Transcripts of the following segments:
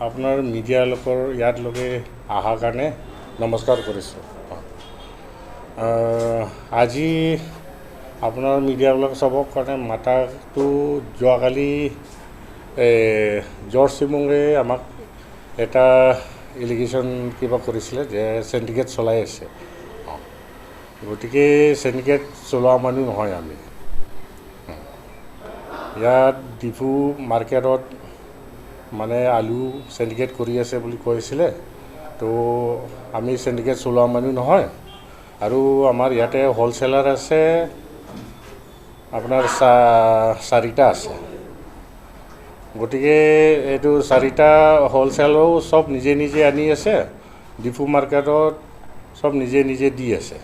আপোনাৰ মিডিয়াৰ লোকৰ ইয়াতলৈকে অহাৰ কাৰণে নমস্কাৰ কৰিছোঁ। আজি আপোনাৰ মিডিয়াবিলাক চবৰ কাৰণে মাতাটো যোৱাকালি জৰ্জ চিমুঙে আমাক এটা এলিগেশ্যন কিবা কৰিছিলে যে চিণ্ডিকেট চলাই আছে। গতিকে চিণ্ডিকেট চলোৱা মানুহ নহয় আমি। ইয়াত ডিফু মাৰ্কেটত মানে আলু চিণ্ডিকেট কৰি আছে বুলি কৈছিলে, তো আমি চিণ্ডিকেট চলোৱা মানুহ নহয়। আৰু আমাৰ ইয়াতে হ'লচেলাৰ আছে আপোনাৰ চাৰিটা আছে। গতিকে এইটো চাৰিটা হ'লচেলাৰো চব নিজে নিজে আনি আছে, ডিফু মাৰ্কেটত চব নিজে নিজে দি আছে।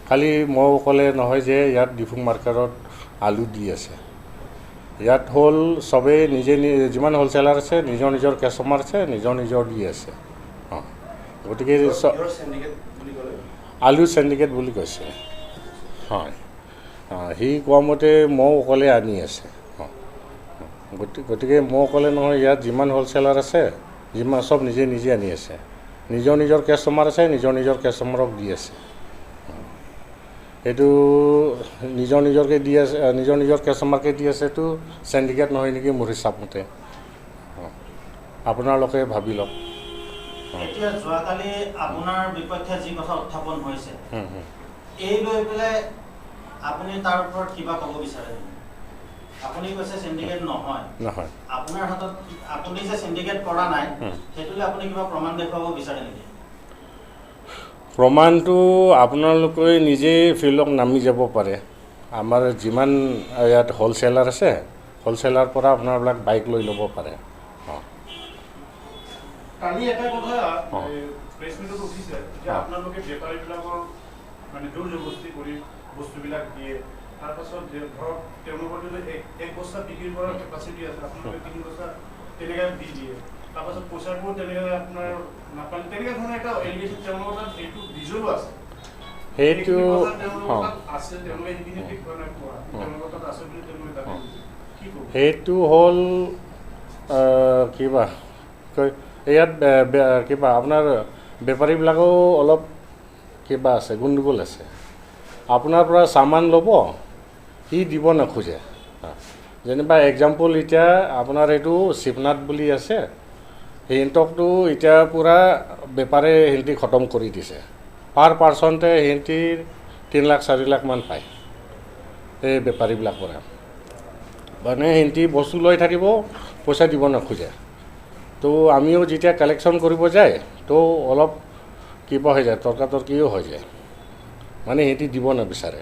খালি মই অকলে নহয় যে ইয়াত ডিফু মাৰ্কেটত আলু দি আছে। ইয়াত হ'ল চবেই নিজে যিমান হ'লচেলাৰ আছে নিজৰ নিজৰ কাষ্টমাৰ আছে, নিজৰ নিজৰ দি আছে। গতিকে আলু চিণ্ডিকেট বুলি কৈছে। হয়, সি কোৱা মতে ময়ো অকলে আনি আছে। গতিকে মই অকলে নহয়, ইয়াত যিমান হ'লচেলাৰ আছে যিমান চব নিজে নিজে আনি আছে, নিজৰ নিজৰ কাষ্টমাৰ আছে, নিজৰ নিজৰ কাষ্টমাৰক দি আছে। এইটো নিজৰ নিজৰকে দি আছে, নিজৰ নিজৰ কাষ্টমাৰকে দি আছে, এইটো চিণ্ডিকেট নহয় নেকি মোৰ হিচাপমতে? আপোনালোকে ভাবি লওক। এতিয়া যোৱাকালি আপোনাৰ বিপক্ষে যি কথা উত্থাপন হৈছে, এই লৈ পেলাই আপুনি তাৰ ওপৰত কিবা ক'ব বিচাৰে নেকি? আপুনি কৈছে চিণ্ডিকেট নহয়, নহয়। আপোনাৰ হাতত আপুনি যে চিণ্ডিকেট কৰা নাই, সেইটোলৈ আপুনি কিবা প্ৰমাণ দেখুৱাব বিচাৰে নেকি? প্ৰমাণটো আপোনালোকে নিজেই ফিল্ডত নামি যাব পাৰে। আমাৰ যিমান ইয়াত হ'লচেলাৰ আছে, হ'লচেলাৰ পৰা আপোনাৰবিলাক বাইক লৈ ল'ব পাৰে। কালি এটা কথা প্ৰেছ মিটত উঠিছে যে আপোনালোকে বেপাৰীবিলাকৰ মানে জোৰ জবস্তি কৰি বস্তুবিলাক দিয়ে, তাৰপাছত ধৰক তেওঁলোকৰ যদি এক বস্তা বিক্ৰী কৰাৰ কেপাচিটি আছে, আপোনালোকে 3 বস্তা তেনেকৈ দি দিয়ে, তাৰপাছত পইচাবোৰ তেনেকৈ আপোনাৰ নাপালে, তেনেকৈ ধৰণৰ এটা এলিগেশ্যন তেওঁলোকৰ তাত এইটো ডিজেলো আছে। সেইটো আছে, তেওঁলোকে সেইখিনি দেখুওৱা নাই পোৱা, তেওঁলোকৰ তাত আছে বুলি তেওঁলোকে দাবী কৰিছে। কি ক'ব? সেইটো হ'ল কিবা ইয়াত কিবা আপোনাৰ বেপাৰীবিলাকেও অলপ কিবা আছে, গণ্ডগোল আছে। আপোনাৰ পৰা চামান ল'ব, সি দিব নোখোজে। যেনিবা এক্সাম্পল এতিয়া আপোনাৰ এইটো শিৱনাথ বুলি আছে, সিহঁতকতো এতিয়া পূৰা বেপাৰে সিহঁতি খতম কৰি দিছে। পাৰ পাৰ্চনতে সিহঁতি 3 লাখ 4 লাখমান পায় এই বেপাৰীবিলাক পৰা। মানে সিহঁতি বস্তু লৈ থাকিব, পইচা দিব নোখোজে। তো আমিও যেতিয়া কালেকশ্যন কৰিব যায়, তো অলপ কিবা হৈ যায়, তৰ্কাতৰ্কিও হৈ যায়, মানে সিহঁতি দিব নিবিচাৰে।